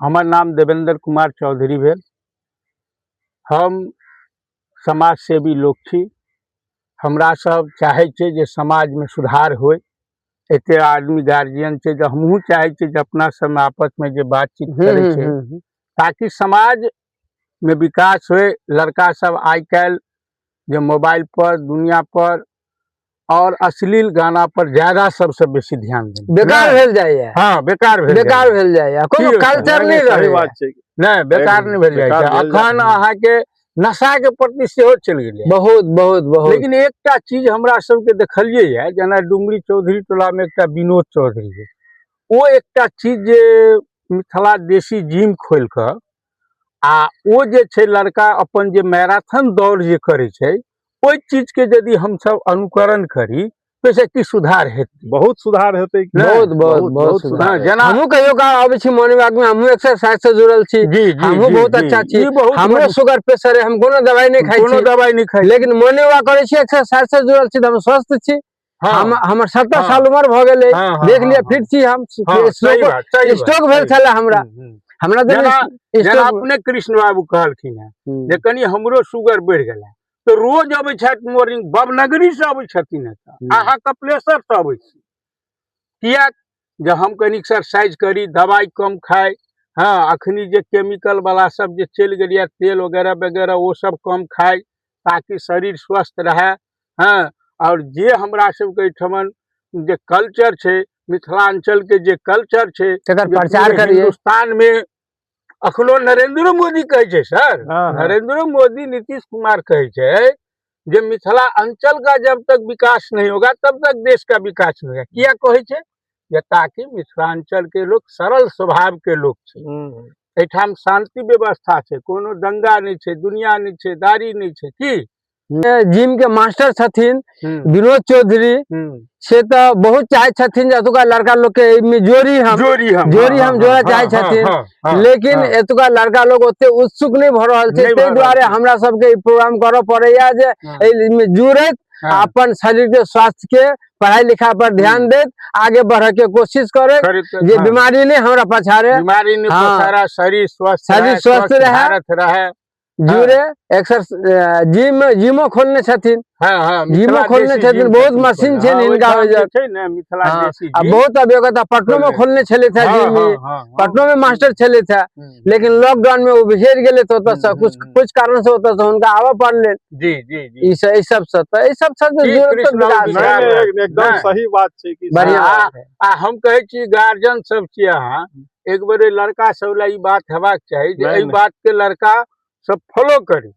हमर नाम देवेंद्र कुमार चौधरी भेल। हम समाजसेवी लोक छी। हमरा सब चाहै छै जे समाजमे सुधार होइ। एते आदमी गार्जियन छै जे हमहूँ चाहै छियै जे अपना सबमे आपसमे जे बातचीत करै छै ताकि समाजमे विकास होइ। लड़का सब आइ काल्हि जे मोबाइल पर दुनिया पर और अश्लील गाना पर ज्यादा सबसे बेसी ध्यान देने। बेकार भेल जाइया। हाँ, बेकार भेल बेकार जाइया। भेल जाइया, कोनो की होता? कल्चर नहि, नहि सही रहै। बात छै। नहि, बेकार नहि भेल जाइ बेकार छै। भेल जाइ अखन छै। अहाँके नशा के प्रति सेहो चलि गेलै। बहुत बहुत बहुत। लेकिन एकटा चीज हमरा सबके देखलियै ये, जेना डुमरी चौधरी टोला में एकटा विनोद चौधरी है, ओ एकटा चीज जे मिथिला देशी जिम खोलि कऽ आ ओ जे छै लड़का अपन जे मैराथन दौड़ जे करै छै, ओहि चीज के यदि हमसब अनुकरण करी तऽ ओहिसँ की सुधार हेतै? बहुत सुधार हेतै। नहि, बहुत बहुत बहुत सुधार। हाँ, जेना हमहूँ कहियो काल आबै छी मॉर्निंग वॉक में, हमहूँ एक्सरसाइज से जुड़ल छी। जी जी हमहूँ जी, बहुत जी, अच्छा छी। ई बहुत हमरो बढ़िआँ। शुगर प्रेशर है, हम कोनो दवाई नहि खाइ कोनो छी, दवाई नहि खाइ छी, लेकिन मॉर्निंग वॉक करै छी, एक्सरसाइज से जुड़ल छी, तऽ हम स्वस्थ छी। हाँ, हम हमर 70 हाँ। साल उम्र भऽ गेलै, हाँ, हाँ, देख लिअ, हाँ, फिट छी हम। हाँ, सही स्ट्रोक बात, सही बात, स्ट्रोक भेल सही छलै हमरा। हम्म, हम्म। हमरा तऽ जेना स्ट्रोक अपने कृष्ण बाबू कहलखिन हेँ जे कनि हमरो शुगर बढ़ि गेलै, तऽ रोज अबै छथि मॉर्निंग, बबनगरी से अबै छथिन एतऽ, अहाँ कपिलेश्वर से अबै छी, किएक जे हम कनि एक्सरसाइज करी, दवाइ कम खाइ। हँ, अखनी जे केमिकल वाला सब जे चलि गेलैए, तेल वगैरह वगैरह, ओ सब कम खाइ ताकि शरीर स्वस्थ रहए। हँ, आओर जे हमरा सबके एहिठमन जे कल्चर छै, मिथिलांचल के जे कल्चर छै, तकर जे प्रचार पूरे करियै। हिंदुस्तान में अखनो नरेंद्र मोदी कहै छै सर, हाँ, हाँ। नरेंद्र मोदी नीतीश कुमार कहै छै जे मिथिला अंचल का जब तक विकास नहीं होगा तब तक देश का विकास नहीं होगा। किया कहै छै? जे ताकि मिथिलांचल के लोग सरल स्वभाव के लोग छै, एहिठाम शांति व्यवस्था छै, कोनो दंगा नहि छै, दुनिया नहि छै, दारी नहि छै। की जिम के मास्टर छथिन विनोद चौधरी, से तऽ बहुत चाहै छथिन जे एतुका लड़का लोग के एहिमे जोड़ी हम जोड़ी हम जोड़ी हम हाँ, जोड़ा हाँ, चाहै हाँ, छथिन। हाँ, हाँ, लेकिन हाँ। एतुका लड़का लोग ओते उत्सुक नहि भऽ रहल छै, नहि भऽ ताहि रहल दुआरे छै। हमरा सबके ई प्रोग्राम करऽ पड़ैया जे हाँ, एहिमे जुड़ैत हाँ, अपन शरीर के स्वास्थ्य के पढ़ाई लिखाई पर ध्यान दैत आगे बढ़े के कोशिश करे, जे हाँ, बीमारी नहीं हमरा पछाड़े, बीमारी नहीं हाँ। पछाड़ा, शरीर स्वस्थ शरीर रहे, स्वस्थ रहे। भारत रहे। जुड़े। एक्सरसाइज जिम जिमो खोलने छथिन। हाँ, हाँ, जिमो मिथिला खोलने देशी छथिन, जिम बहुत छथिन मशीन खोलने। छनि हाँ, हिनका ओहिठाम जे ओहिजग। छै ने मिथिला हाँ, देशी आ जिम बहुत अभिज्ञता पटनो में खोलने छलथि हाँ, जिम, हाँ, हाँ, हाँ। पटनो में मास्टर छलथि हे, लेकिन लॉकडाउन में ओ बिछड़ि गेलै तऽ ओतऽ से कुछ कुछ कारण से ओतऽ से हुनका आबऽ पड़लनि। जी जी जी। ई सब ई सब से तऽ ई सब से जी, जुड़ल तऽ कृष्ण विकास बाबू नहि, है। नहि, एकदम नहि। सही बात छै कि बढ़िआँ आ- बात है। आ हम कहै छी गार्जियन सब छी अहाँ, एक बेर एहि लड़का सब लए ई बात हेबाक चाही जे नहि, एहि नहि। बात के लड़का सब फॉलो करी,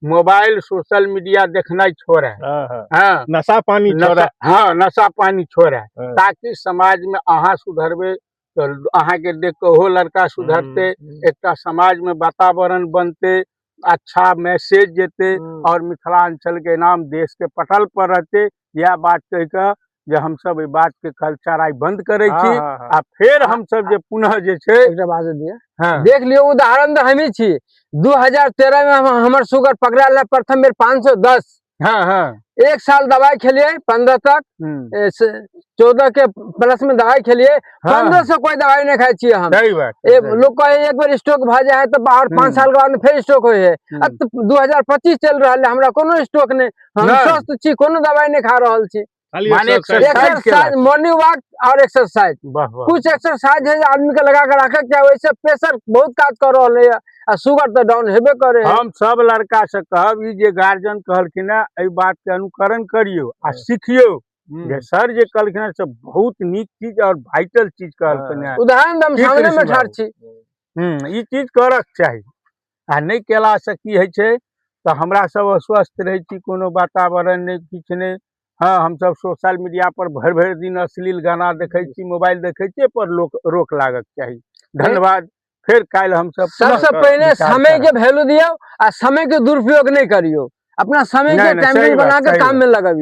मोबाइल सोशल मीडिया देखनाइ छोड़े, हाँ, हाँ। हाँ, नशा पानी छोड़े। हाँ, नशा पानी छोड़े, हाँ। ताकि समाज में अहाँ सुधरबै तऽ अहाँके देख कऽ ओहो लड़का सुधरतै, एकटा समाज में वातावरण बनतै, अच्छा मैसेज जेतै और मिथिलांचल के नाम देश के पटल पर रहतै। इएह बात कहि कऽ जे हमसब एहि बात के कल्चर आइ बंद करै हाँ, छी हाँ, हाँ। आ फेर हमसब जे पुनः जे छै एकटा बात दिअ, हाँ, देख लियौ, उदाहरण तऽ हमही छी। 2013 में हमर शुगर पकड़ायल रहै प्रथम बेर 510। हाँ, हाँ। एक साल दवाई खेलिए 15 तक, 14 के प्लस में दवाई खेलिए, हाँ, 15 से कोई दवाई नहीं खाई छियै हम। सही बात, ए, सही। लोग कहे एक बेर स्ट्रोक भऽ जाइ है तऽ और 5 साल के बाद में फेर स्ट्रोक होइ है। अब तऽ 2025 चलि रहल है, हमरा कोनो स्ट्रोक नहि, हम नहि। स्वस्थ छी, कोनो दवाई नहि खा रहल छी। खाली माने एक्सरसाइज। एक्सरसाइज एक्सरसाइज, केला। मॉर्निंग वॉक और एक्सरसाइज, वाह वाह। कुछ एक्सरसाइज है जे आदमी के लगा के राखे के चाही, ओहिसे प्रेशर बहुत काज कर रहल है आ शुगर तऽ डाउन हेबे करे है। हम सब लड़का से कहब ई जे गार्जियन कहलखिन हेँ एहि बात के अनुकरण करियौ आ सिखियौ जे सर जे कहलखिन हेँ से बहुत नीक चीज और वाइटल चीज कहलखिन हेँ। उदाहरण तऽ हम की सामने में कृष्ण ठाढ़ बाबू? छी। ई चीज करक चाही आ नहि केलासँ की होइ छै तऽ हमरा सब अस्वस्थ रहै छी, कोनो वातावरण नहि, किछु नहि। हाँ, हमसब सोशल मीडिया पर भरि भरि दिन अश्लील गाना देखै छी, मोबाइल देखै छी, पर लोक रोक लागक चाही। धन्यवाद। फेर काल्हि हमसब पुनः सबसे पहिने विचार समय करब। के वैल्यू दियौ आ समय के दुरुपयोग नहि करियौ, अपना समय नहि, के नहि, टाइम सही बात, बना के सही काम बात। में लगबियौ।